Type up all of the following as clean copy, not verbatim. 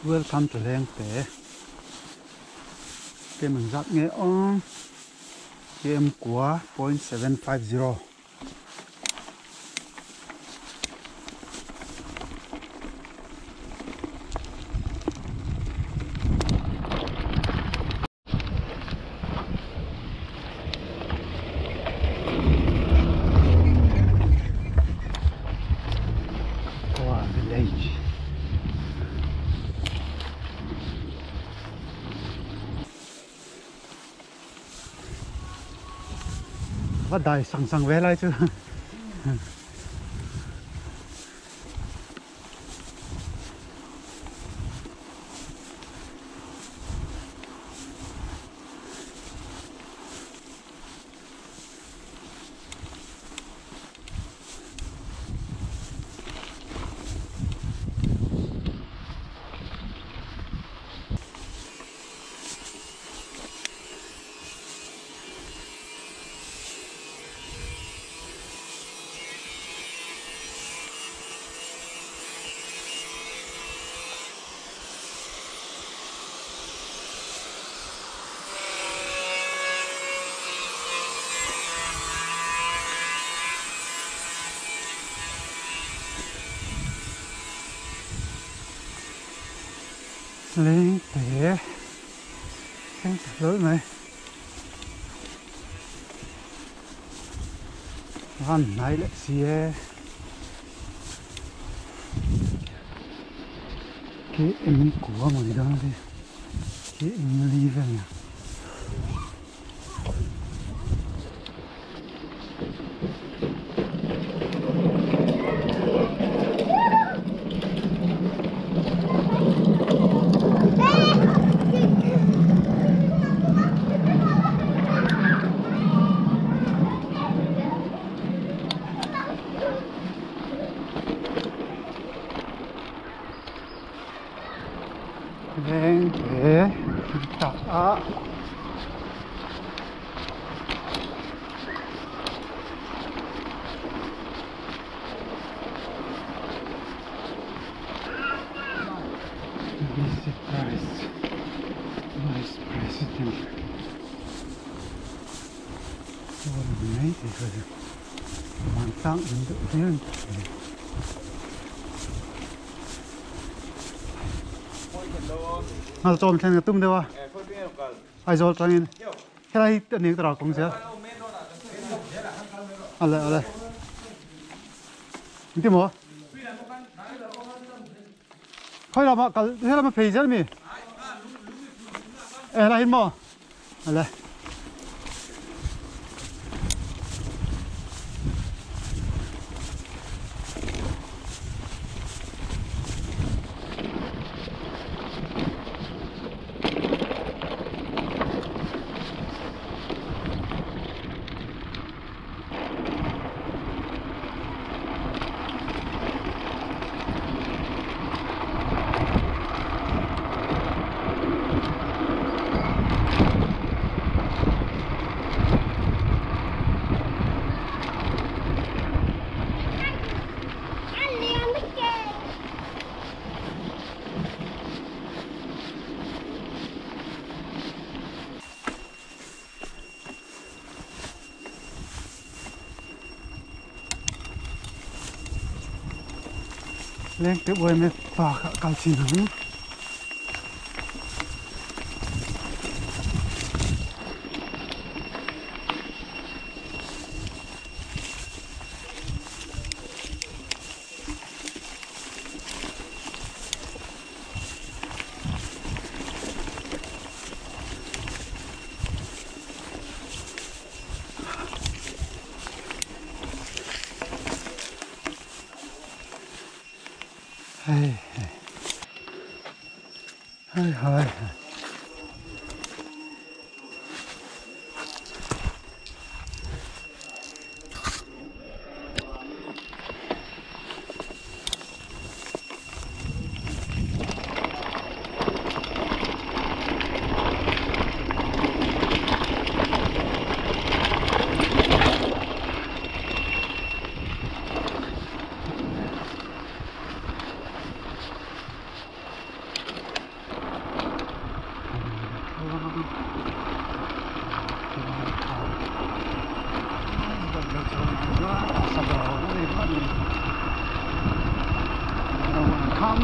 Welcome to Lengte kem ang zat nge awng kem kua 0.750. Goa village. Va dai sang sang ve lai chu. Lengte thleng ta hlawl mai van hnai leh si e khi eng kua maw ni dawn a khi eng li vel nia. Lengte tak a Vice Price Vice President mai thei kha chu vantlang in deuh hmel an ti thei. Ngal chawm thlen ka tum deuh a Aizawl tangin helai hi a ning tara kawng zel ale ale engti maw khawi lamah kal helama phei zel mi e helai hi maw ale. Lengte uaime park ah kal chin ang. Hei hei hei hei hei.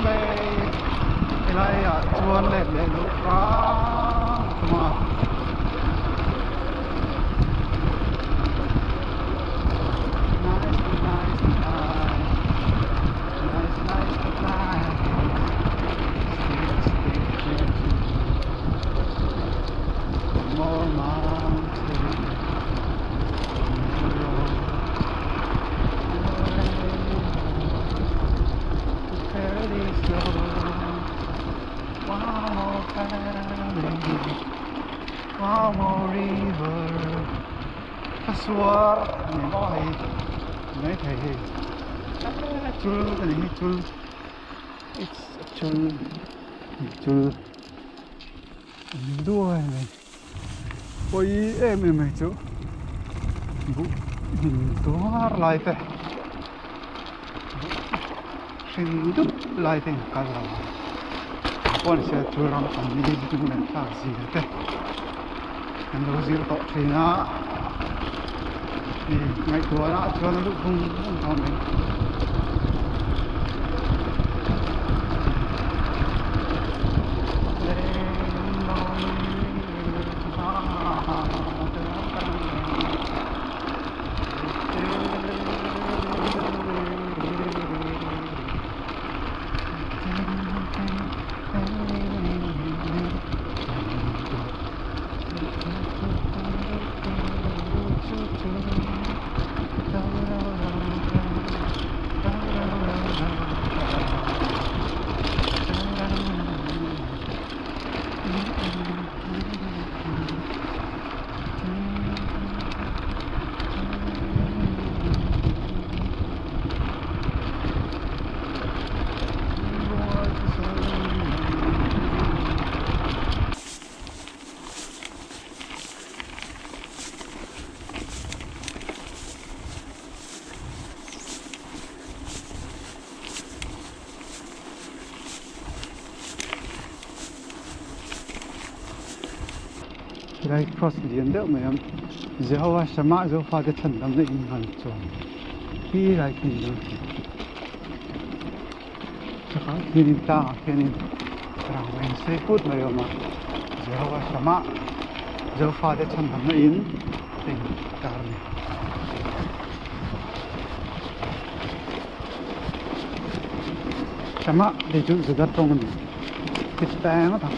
Bay helai ah chuan let leh loh hrang a tum a. Nice nice nice nice nice nice More mountain One more valley, one more river. Ka suar ni maw hei mai thei hei chul a ni hi chul it's a chul chul duai mai pawi em em mai chu buh hnim tuar lai te buh hring dup lai te in kal lo a pawh ni se chul ram tam ni hnung leh thlak zia te kan lo zir tawh thin a ni ngaihtuahna ah chuan a luh vung vung tawh mai. Helai cross lian deuh mai a Jehovah Shammah Zofa te chhan dang na in han chuan khi lai khi ni dawn chakah khianin tlangah khianin rangva in sei put mai a awm a Jehovah Shammah Zofa te chhan dang na in a in tar a ni. Shammah tih chu Juda tawng a ni tih ngawt ang.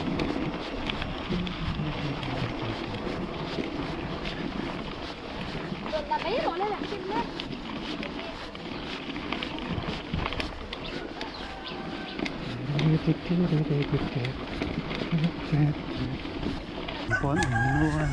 Pawn an nual.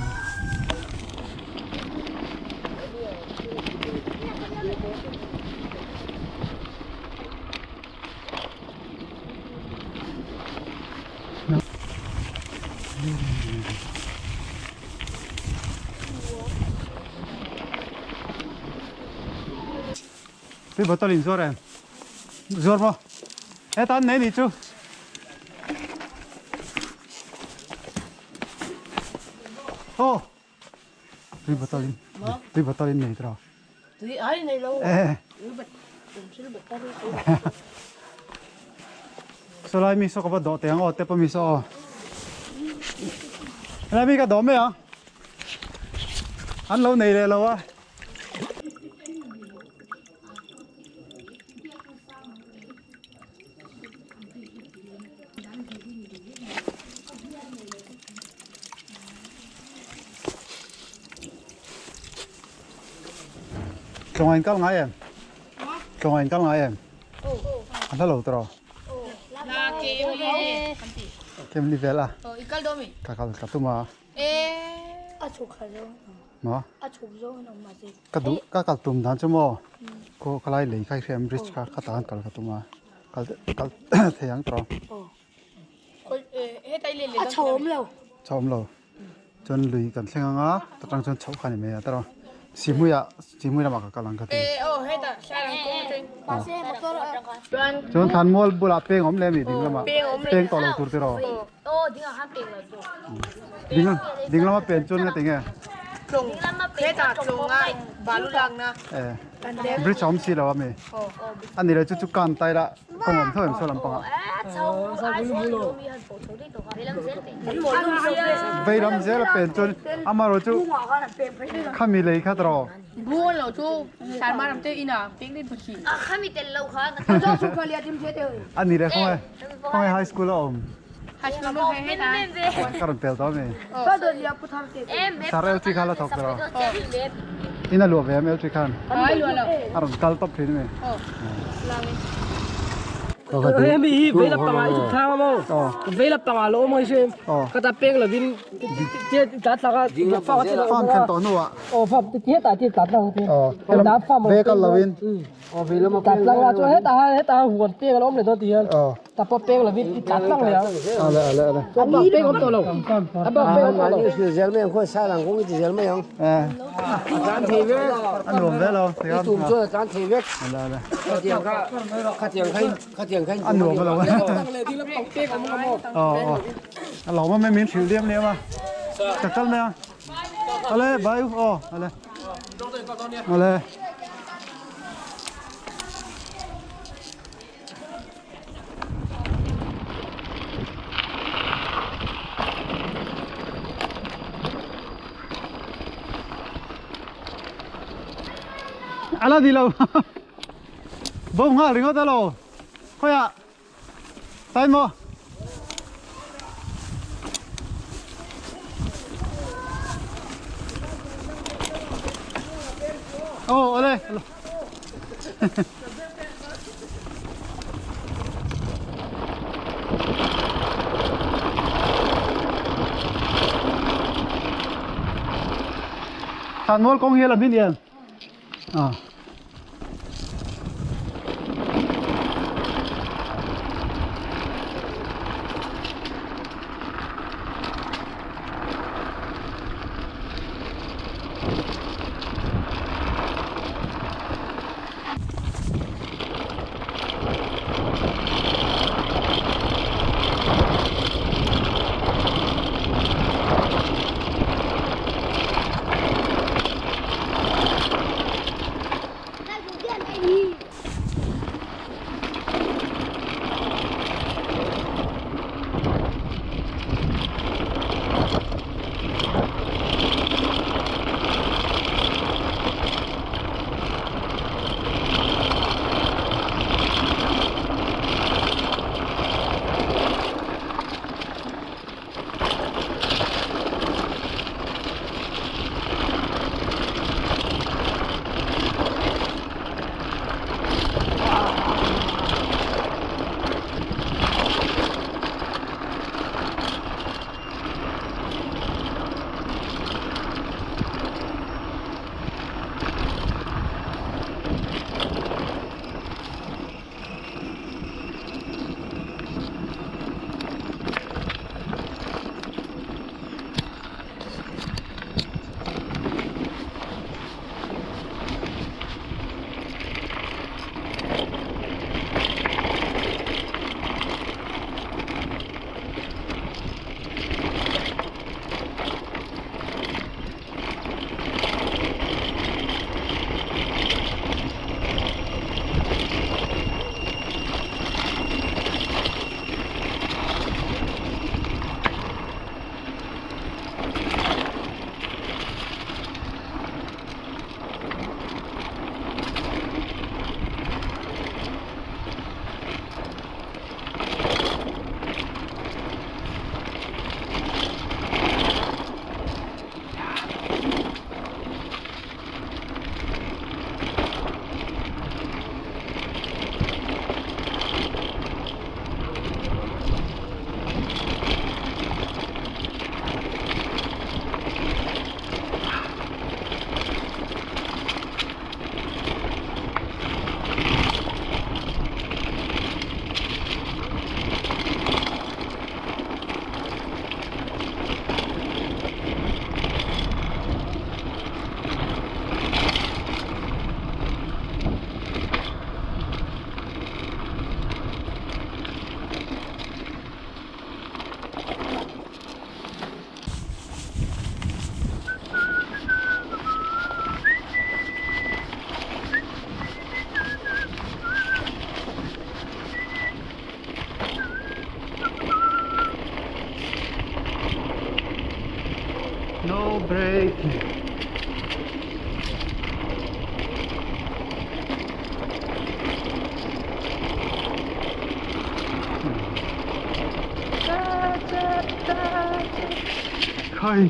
Tui bottle in zuar em? Zuar maw? Heta an nei nih chu. Aw. Tui bottle in. Tui bottle in nei tawh. Tui ai nei lo. Eh. Saw lai mi saw ka va dawh teh ang aw te pawh mi saw aw. Helai mi ka dawh mai ang. An lo nei leh lo a. Tlawng in kal ngai em? Tlawng in kal ngai em? A hla lo tawh. Kem ni vel a. Ka kal ka tum a. Maw? Ka duh ka kal tum dan chu maw? Ko ka lai lei kha i hriam bridge kha kha tan kal ka tum a. Kal kal thei ang tawh. A chho awm lo. Chho awm lo. Chuan lui kan thleng ang a, ta tang chuan chhoh kha a ni mai a tawh. Sihmui ah Sihmui lamah ka kal ang ka ti. Chuan thlanmual bulah peng awm leh a mi ding lamah peng tawh lo tur tiraw. Ding ding lama pen chuan nga ti nge? Bridge a awm si lo a mi? A ni lo chu chu kan tai la kawng awm tho em saw lampangah. Vei lam zel a pen chuan amaherawh chu khami lei kha tawh. A ni le khawnge khawnge high school a awm. Ka rawn pel tawh a mi. Sir LT kha la thawk tawh. In a luah ve em LT khan? A rawn kal tawp thin a mi. Hemi hi vei lampangah i chhuk thlang a maw? Vei lampangah lo awm ang hi ka ta peng lovin tla thlak a farm thlen tawh hnuah aw farm ti hetah ti tla tlang ti aw ve kal lovin tla tlang a chuan hetah hetah huan peng a lo awm leh dawn ti hian ta pawh peng lovin i tla tlang leh ang ale ale ale a bak peng awm tawh lo a bak peng awm tawh lo zel mai ang khawi sai lang kawng i ti zel mai ang a tlan thei vek a nuam ve lo i tum chuan a tlan thei vek ale ale khatiang kha khatiang kha khatiang kha a nuam lo aw aw a lawm a min hrilh diam diam a ka kal mai ang ale bye aw ale ale Ala di lo. Bom nghal ringawt alo. Khawiah Tai maw? Aw ale. Thlan mual kawng hi a la hmin em? À. No braking. Kai,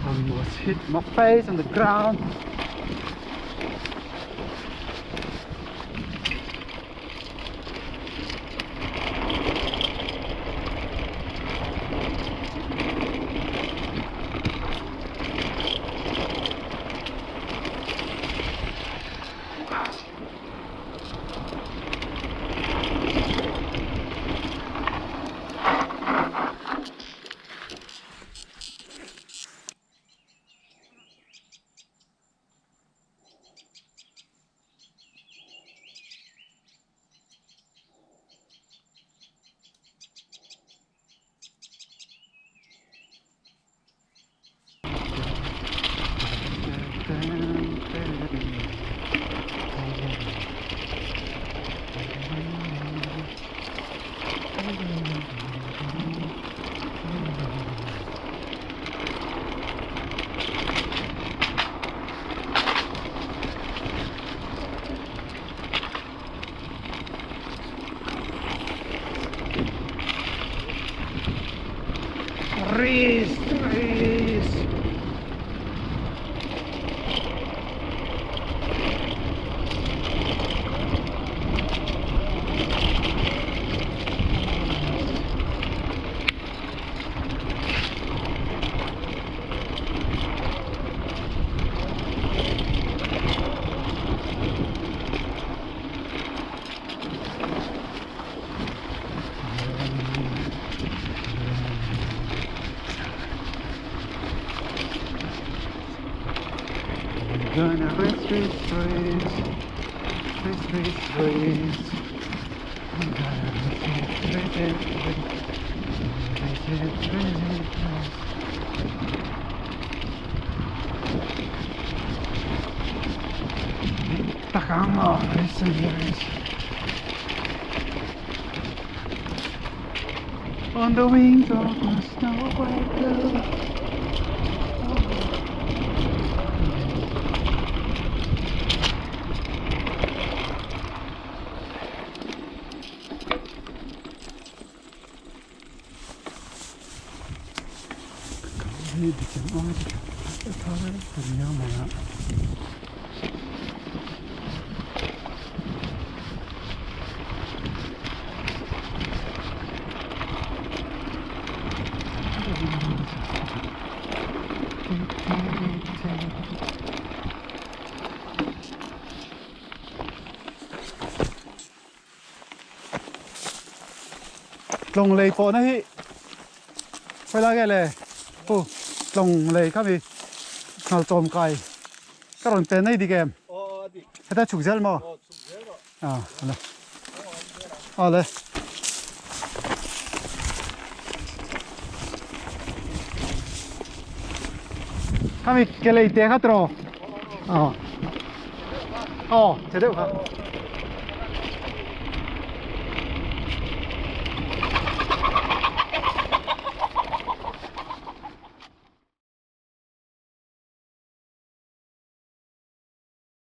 almost hit my face on the ground. Trees, trees. Gonna race, race, race, race, race, race. I'm gonna race, race, race, race, race, race, race. Takama, race, race. On the wings of the snow white dove. Lòng lầy bỏ nó hi, phải là cái này, ô, lòng lầy các vị, nào trộm cày, các đồng tên này đi kèm, hết ta chụp gel mà, à, này, à đây. Các vị cái lầy té khát rồi, à, ờ, thế đâu hả?